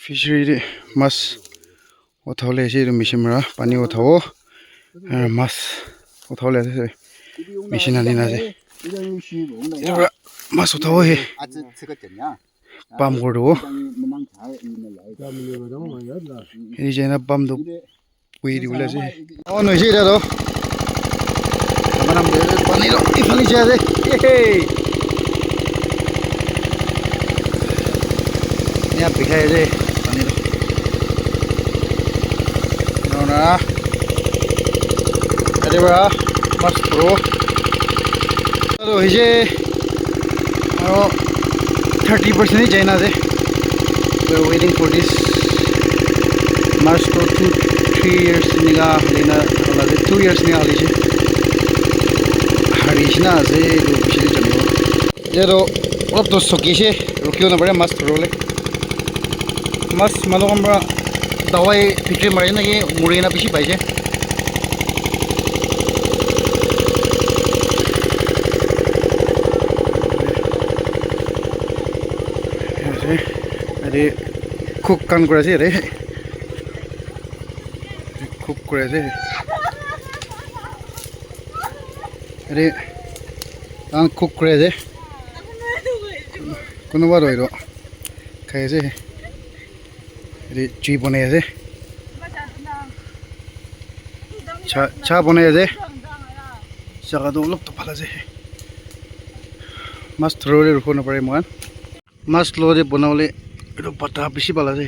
ফিচাৰীতে মাছ উঠাবলৈ আহিছে। এইটো মেচিন পৰা পানী উঠাব আৰু মাছ উঠাবলৈ আছে। মেচিন আনি আছে, এইটোৰ পৰা মাছ উঠাব। সেই পাম্প কৰি দিব। এই যে পাম্পটো পুৰি দিবলৈ আছে। অঁ, নহৈছে। এতিয়াতো পানীটো ইফালে আছে। ইয়াত বিষাই আছে পানীটো না। ৰাতিপুৱা মাছ ধৰোঁ হৈছে আৰু 30%-ই যায় না যে। ৱেইটিং ফৰ দিছ মাছটো। 2-3 ইয়াৰ্ছ এনেকুৱা হ'লে না, 2 ইয়াৰ্ছ এনেকুৱা হ'লিছে। হাৰিছে না আছে। এইটো বেছি জানিব। এতিয়াতো অলপতো চকিছে, ৰখিব নাপাৰে মাছ ধৰিবলৈ। মাছ মানুহ পৰা দাৱাই ফিক্টৰী মাৰি নেকি, মৰি কিনে বেছি পাইছে। ইয়াতে খুব কাম কৰি আছে। ইয়াতে খুব কৰি আছে। ইয়াতে খুব কৰি আছে। কোনোবা ধৰি খাই আছে। ইয়াতে জুই বনাই আছে, চাহ চাহ বনাই আছে। জেগাটো অলপতো ভাল আছে। মাছ ধৰিবলৈ ৰখিব নাপাৰে। মই মাছ লগতে বনাবলৈ এইটো বতাহ বেছি ভাল আছে।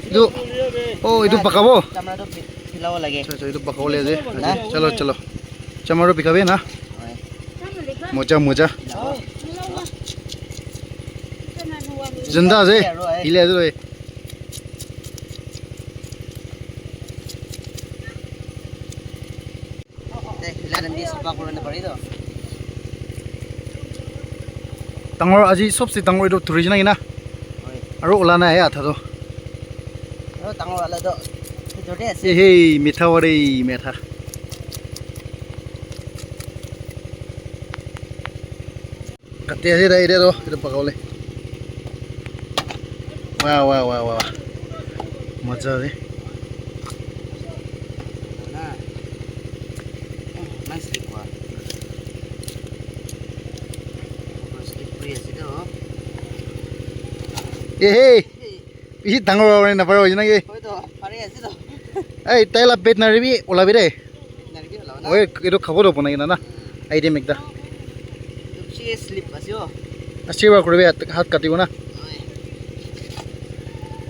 এইটো, অ' এইটো পকাব। চামৰাটো পিলাব লাগে। আচ্ছা, এইটো পকাবলৈ আছে। চলো চলো, চামৰাটো পিকাবি না। মজা মজা, জিন্দা আছে, হিলে আছে। চাফা কৰিব নাপাৰি তো। ডাঙৰ, আজি চবচে ডাঙৰ এইটো ধৰিছে নেকি না? আৰু ওলা নাই আঠাটো। আৰু ডাঙৰ ওলাটো ভিতৰতে আছে। এই মিঠা দেই, মিঠা। কাটি আছে তাই। এতিয়া এইটো পকাবলৈ। ৱাহ ৱাহ ৱাহ ৱাহ, মজা ৰে। এ হে, বেছি ডাঙৰ হোৱা নাপাৰ হৈছে নেকি? এই তাইলা পেট নাৰিবি, ওলাবি দেই। ঐ, এইটো খাব তো বনাই কিনা না আইটেম একটা আশীৰ্বাদ কৰিবি, হাত কাটিব না।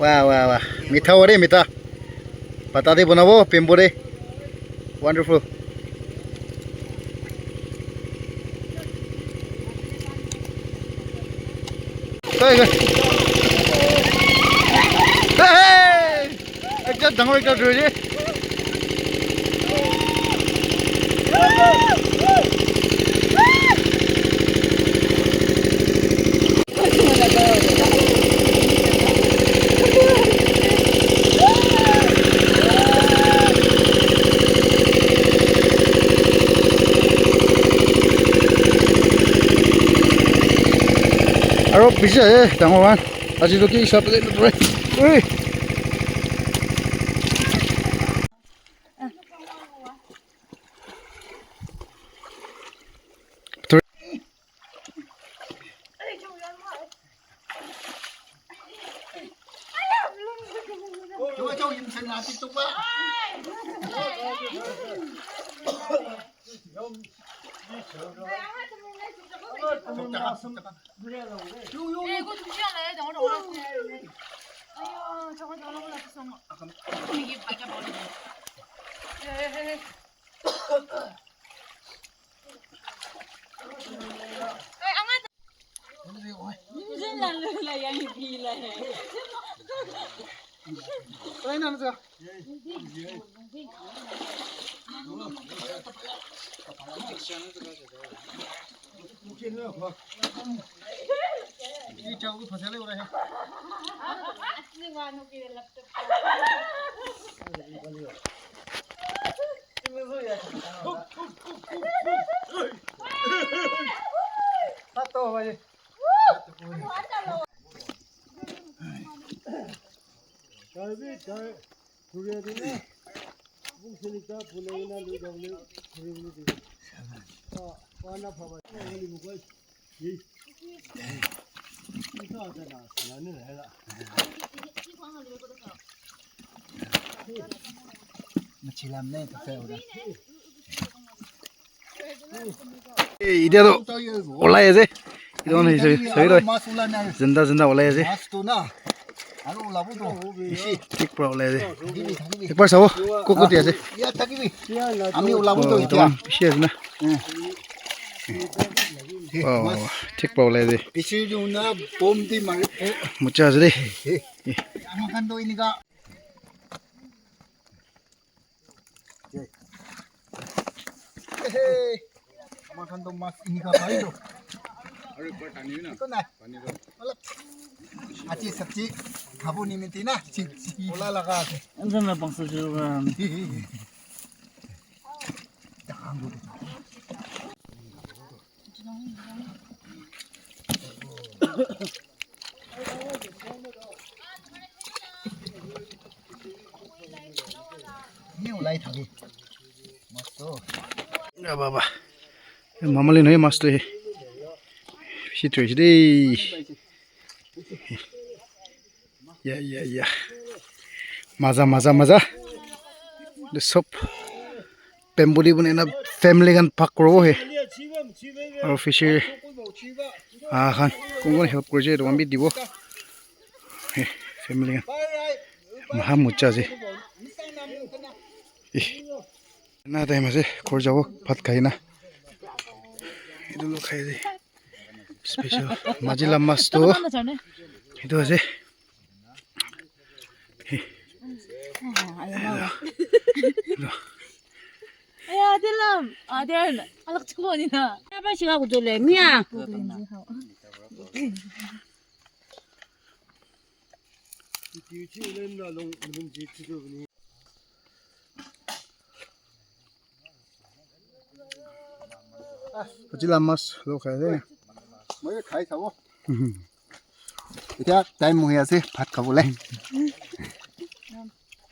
ৱাহ ৱাহ ৱাহ, মিঠা হ'ব দেই, মিঠা পাতা দি বনাব পেম্বো দেই। ৱাণ্ডাৰফুল। একটা ডাঙৰ একটা ধৰিছে। আৰু পিছে ডাঙৰ মাছ আজিতো কি হিচাপে নধৰে। ঐ, এতিয়াতো ওলাই আছে, জিন্দা জিন্দা ওলাই আছে, ঠিক পৰা ওলাই আছে। একবাৰ চাব ক'ত আছে, পিছে আছে না? ঠিক পৰা ওলাই আছে, মজা আছে দেই। বাবা, মামালি নহয় মাছটো, বেছি ধৰিছে দেই। ইয়া ইয়া ইয়া, মাজা মাজা মাজা। চব বেম্বু দি বনাই ফেমিলি গান ভাগ কৰিব হে, আৰু ফিচাৰ খান কোন কোন হেল্প কৰিছে এইটো বি দিব। ফেমিলি গান মহা মজা আছে। না টাইম আছে, ঘৰ যাব, ভাত খাই না। এইটো খাই আছে স্পেচিয়েল মাজিলা মাছটো, সেইটো আছে। মাছ খাই। এতিয়া টাইম হৈ আছে ভাত খাবলৈ।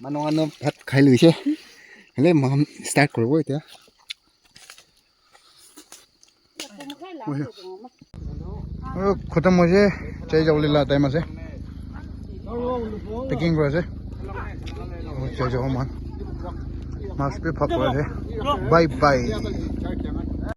মানুহ মানুহ ভাত খাই লৈছে, হ'লে ষ্টাৰ্ট কৰিব এতিয়া। খতম হৈছে, চাই যাবলৈ টাইম আছে। পেকিং কৰা আছে, চাই যাব। মান মাছ বি ফাপ আছে। Bye bye.